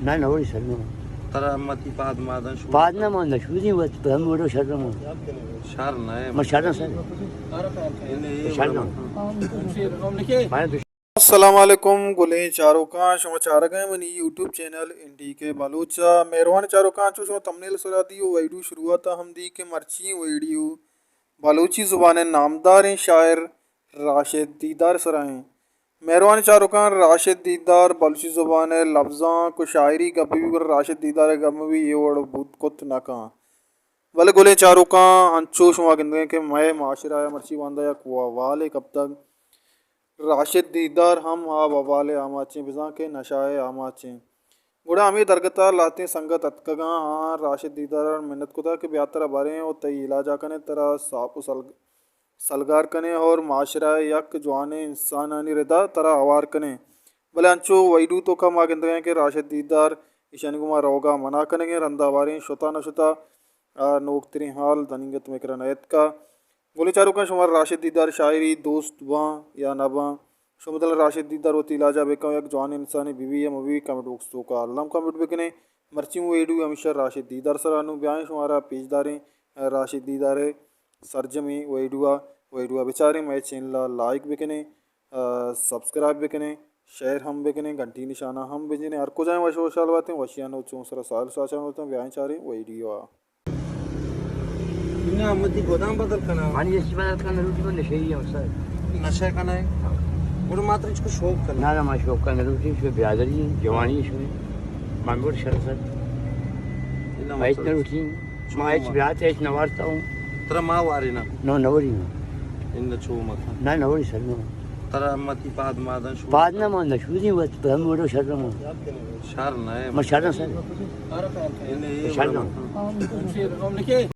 نہ، نہ وڑی سر نہ۔ ترا متی پاد مادن شو۔ پاد نہ مان، نہ شودی وت، پہ ہم وڑو شر نہ مان۔ شر نہ ہے۔ ما شر نہ سر۔ شر نہ۔ السلام علیکم، گلیں چاروکاں، شما چارگ ءَ منی یوٹیوب چینل این ڈی کے بلوچ ءَ۔ مہروان چاروکاں، چو شما تمنیل سرا دی و ویڈیو شروعات ءَ ہم دی کہ مرچی ویڈیو بلوچی زبان ءِ نامداریں شاعر راشد دیدار سرا ایں۔ مہروان چاروکاں، راشد دیدار بلوچی زبان ءِ لبزانک و شاعری گپ بہ بی، گڑا راشد دیدار ءِ گپ مہ بی، اے وڑ بوت کت نہ کن۔ بلے گلیں چاروکاں، انچو شما گندگیں کہ مئے معاشرہ ءَ مرچی باندا یک وبالے کپتگ۔ راشد دیدار ہم آ وبال ءِ آماچیں، بزاں کہ نشہ ءِ آماچیں۔ گڑا ہمے درگت ءَ لہتیں سنگت اتکگاں، آہاں راشد دیدار ءَ منت کتگ کہ بیا ترا بریں و تئی علاج ءَ کنیں، ترا ساپ و سلگ-، سلگار کنیں اور معاشرہ ءِ یک جوانیں انسانانی ردا ترا ہوار کنیں۔ بلے انچو ویڈیو توکا ما گندگیں کہ راشد دیدار ایشانی گوما روگا منع کنگیں، رندا باریں شتا نہ شتا آ نوکتریں حال دنیگت مئے کرا نہ اتکا۔ گلیں چاروکاں، شمارا راشد دیدار شاعری دوست باں یا نہ باں، شما دل راشد دیدار وتی علاجا بکن، یک جوانیں انسانے بہ بی یا مہ بی، کمنٹ باکس توکا الم کمنٹ بکنیں۔ مرچی ویڈیو ہمیشہ راشد دیدار سرا۔ نوں بیائیں شمارا پیش داریں راشد دیدار ءِ سرجمیں ویڈیو ءَ۔ ویڈیو ءَ بچاریں، مئے چینل ءَ لائک بکنیں، آ، سبسکرائب بکنیں، شیئر ہم بکنیں، گھنٹی نشانہ ہم بجنیں۔ ہر کجائیں وش وشحال باتیں، وشیان و چون سرا سال ساچان ہوتیں، بیائیں چاریں ویڈیو ءَ۔ انہیں احمدی گودام بدل کنا۔ ہانی اسی بدل کنا، لوٹی کو نشے ہی ہے سر۔ نشہ کنا ہے؟ ہاں۔ گڑا ماتر اس کو شوق کنا۔ نہ، نہ، ما شوق کنا لوٹی، اس میں برادری ہے، جوانی ہے اس میں۔ مانگور شر سر۔ انہیں مطلب نہ لوٹی۔ ما ہچ برات ہچ نہ وارتا ہوں۔ ترا ما واری نا؟ نو، نہ واری نا۔ ان چو مکن۔ نہ، نہ واری سر، نو۔ ترا متی پاد مادن شو۔ پاد نہ مان، نہ شودی وت، پہ ہم وڑو شر نہ مان۔ شر نہ ہے۔ ما شر نہ سر۔ ان شر نہ۔